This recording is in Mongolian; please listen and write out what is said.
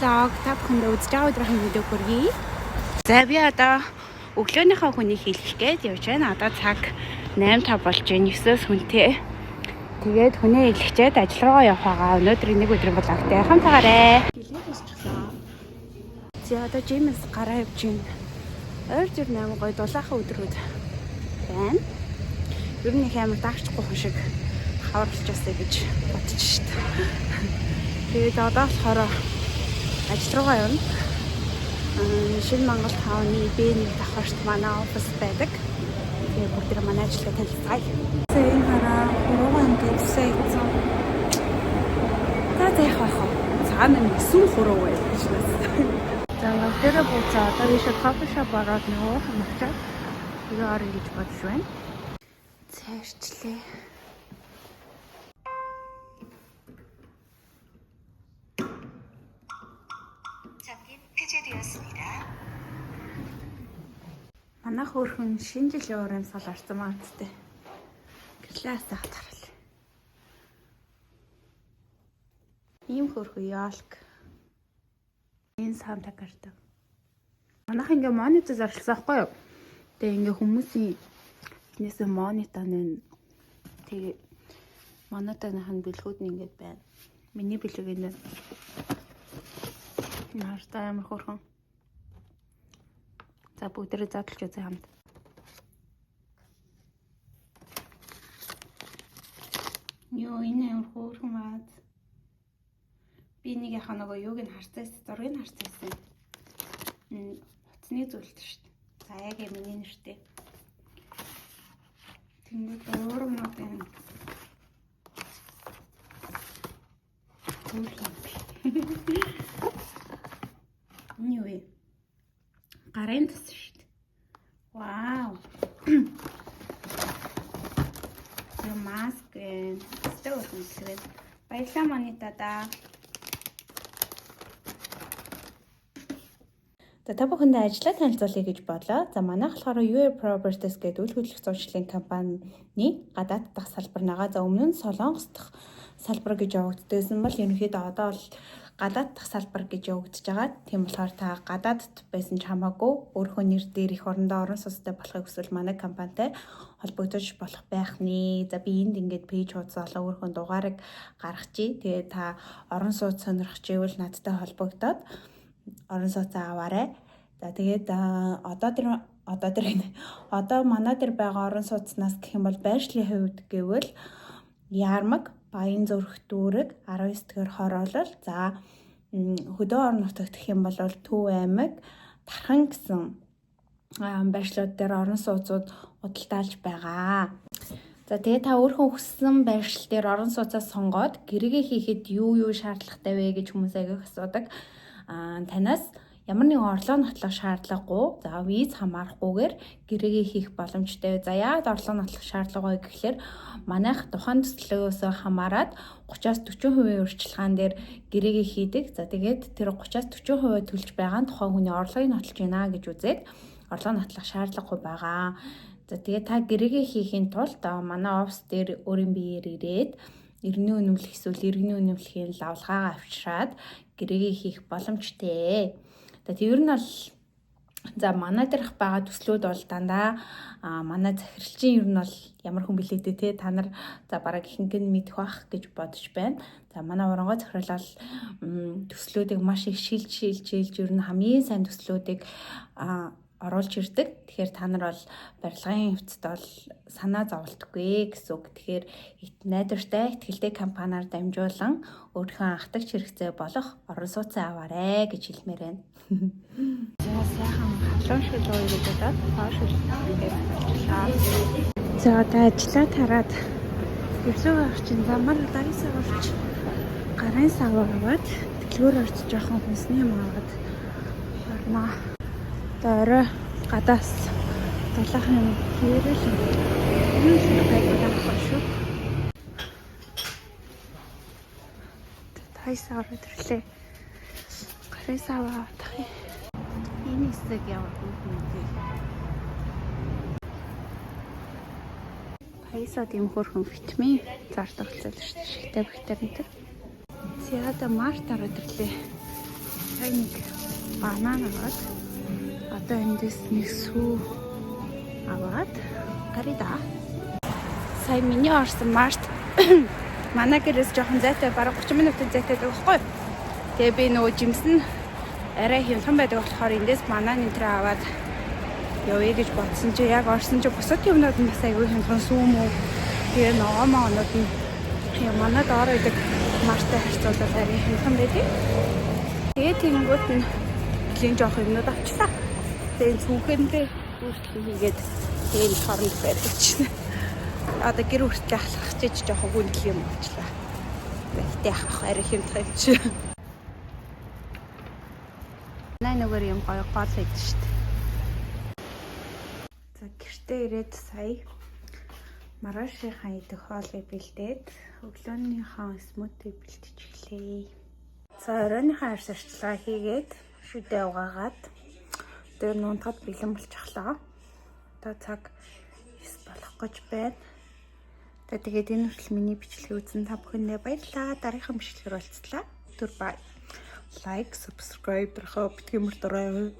Vlog та бүхэндээ үзэж байгаа өдрийн видео хүргэе. За би одоо өглөөнийхөө хүнийг хийлгэх гээд явж байна. Одоо цаг 8:05 болж байна. 9-өөс хүнтэй. Тэгээд хүнээ хийлгэчээд ажил руугаа явах байгаа. Өнөөдрийн нэг өдрийн vlogтай хамт байгаарай. Гэлээ дуусчихлаа. За одоо gym-ээс гараа явж байна. Ойр зүр 8 гоё дулаахан өдрүүд байна. Ер нь их амар даагчгүй хүн шиг хавар болчихсоо гэж бодож шít. Тэгээд одоо болохоор ажил руугаа явна. Шинэ Монгол таавны B1 давхарт манай офис байдаг. Тэгээд бүгд тэр манай ажилтай танилцгаая. За энэ хараа хуруугаа ингээд үсээ ийцэн. За за яах вэ? Цаана нэг сүм хуруу байв гэж нас. За лавтера буцаа одоо би шууд кофе шоп ороод нэг уух юм авчаад тэгээ орё гэж бодож байна. Цайрчлээ. 잠긴 해제되었습니다. Манай хөөрхөн шинэ жилийн уур амьсгал орсон маа үсттэй. Гэрлээ асаахад харал. Ийм хөөрхөн ёлк. Энэ Санта карта. Манайх ингээ монитор зарласан байхгүй юу? Тэгээ ингээ хүмүүсийн эхнээсээ монитор нь тэгээ мониторных нь бэлгүүд нь ингээд байна. Миний бэлэг энэ. Нартай амар хөөрхөн. За бүгдээрээ задлж үзье хамт. Йоо энэ амар хөөрхөн бааз. Би нэг яхаа нөгөө юуг нь харцаас зургийг нь харцаасан. Утасны зүйлт шүү дээ. За яг юм миний нэртэй. Тэнгүүд уурмууд байна. Хөөрхөн юм би. Энэ юу вэ? Гарын тус шүү дээ. Вау. Тэр маск байна. Өстэй үлмэлэг байна. Баярлалаа манитада. За та бүхэндээ ажлаа танилцуулъя гэж бодлоо. За манайх болохоор UA Properties гэдэг үйл хөдлөх зуршлын компани гадаад дахь салбар нагаа. За өмнө нь Солонгос дахь салбар гэж явагддагсэн бол ерөнхийдөө одоо бол гадаад дахь салбар гэж явагдаж байгаа. Тийм болохоор та гадаадд байсан ч хамаагүй өөрийнхөө нэр дээр их орондоо орон сууцтай болохыг хүсвэл манай компанитай холбогдож болох байх нэ. За би энд ингээд пэйж хуудас олоо өөрийнхөө дугаарыг гаргачих. Тэгээ та орон сууц сонирхож ивэл надтай холбогдоод орон сууцаа аваарай. За тэгээд одоо тэр одоо манай дээр байгаа орон сууцнаас гэх юм бол байршлын хувьд гэвэл Ярмаг, Баян зүрх дүүрэг 19 дэх хороолол за хөдөө орон нутагт гэх юм бол Төв аймаг, Тархан гэсэн байршлууд дээр орон сууцуд худалдаалж байгаа. За тэгээ та өөрхөн хүссэн байршил дээр орон сууцаа сонгоод гэрээгээ хийхэд юу юу шаардлагатай вэ гэж хүмүүс аяг асуудаг. Танаас ямар нэгэн орлого нотлох шаардлагагүй, за виз хамаарахгүйгээр гэрээгээ хийх боломжтой. За яагаад орлого нотлох шаардлага вэ гэхлээр манайх тухайн төслөөсөө хамаарат 30-аас 40% урьдчилгаан дээр гэрээгээ хийдэг. За тэгээд тэр 30-аас 40% төлж байгаа нь тухайн хүний орлогыг нотолж байна гэж үзээд орлого нотлох шаардлагагүй байгаа. За тэгээд та гэрээгээ хийхийн тулд манай офис дээр өөрийн биеэр ирээд иргэний үнэмлэх эсвэл иргэний үнэмлэхийн лавлгаагаа авчираад гэрээгээ хийх боломжтой. За тэр нь бол за манай дээрх байгаа төслүүд бол дандаа манай захиралчийн ер нь бол ямар хүн билээ дээ те та нар за бараг ихэнх нь мэдэх бах гэж бодож байна. За манай урангой захирал бол төслүүдийг маш их шилж шилж шилж ер нь хамгийн сайн төслүүдийг оруулж ирдэг. Тэгэхээр та нар бол барилгын хэвцэд бол санаа зовлтгүй гэсэн үг. Тэгэхээр найдвартай, ихтгэлтэй компаниар дамжуулан өөрийнхөө анхдагч хэрэгцээ болох орон сууцаа аваарэ гэж хэлмээр байна. За сайхан халуун шил ууя гэж бодоод хоо шил ингээд болчихлоо. За одоо ажлаа тараад өвсөөгөө орчин замаар дараасаа орч гарын сав аваад дэлгүүр орч жоохон хүнсний юм аваад орно. Одоо орой гадаас дулаахан юм хийрэл юм. Юу л гайгүй байхгүй шүү. Тайсаа ороод ирлээ. Гарын сав авах юм. Энэ хэсэг ямар хүүхэн вэ? Баясаад юм хөөрхөн витамин зардаг болчихсон шүү дээ. Шигтэй бактери энэ төр. За одоо март ороод ирлээ. Сая нэг банан аваад, одоо эндээс нэг сүү аваад гаръя да. Сая миний орсон mart манай гэрээс жоохон зайтай, бараг 30 минутын зайтай байдаг байхгүй юу? Тэгээ би нөгөө жимсэн арай хямдхан байдаг болохоор эндээс банан энэ тэр аваад явъя гэж бодсон чи яг орсон чи бусад юмнууд нь бас айгүй хямдхан, сүү мүү, тэгээ ногоо моонууд нь яа манай доор байдаг mart тай харьцуулбал арай хямдхан байдаг. Тэгээ тэгэнгүүт нь нэлийн жоох юмнууд авчлаа. Тэгээ цүнхэндээ үйлдэл хийгээд, тэгээ энэ хооронд байдаг чинь. Одоо гэр хүртэл алхах чиж жоохон хүндэл юм авчлаа. Гэтэ яах, арай хямдхан юм чи. Манай нөгөө юм гоё гол байдаг шүү дээ. За, гэртээ ирээд сая маргаашийнхаа идэх хоолыг бэлдээд, өглөөнийхөө smoothie бэлтчихлээ. За, оройныхаа арьс арчилгаа хийгээд, шүдээ угаагаад, тэр нунтахад бэлэн болчихлоо. Одоо цаг 9 болох гэж байна. За, тэгээд энэ хүртэл миний бичлэгийг үзсэн та бүхэндээ баярлалаа. Дараагийнхаа бичлэгээр уулзлаа. Түр bye. Like, subscribe дарахаа битгий мартаарай.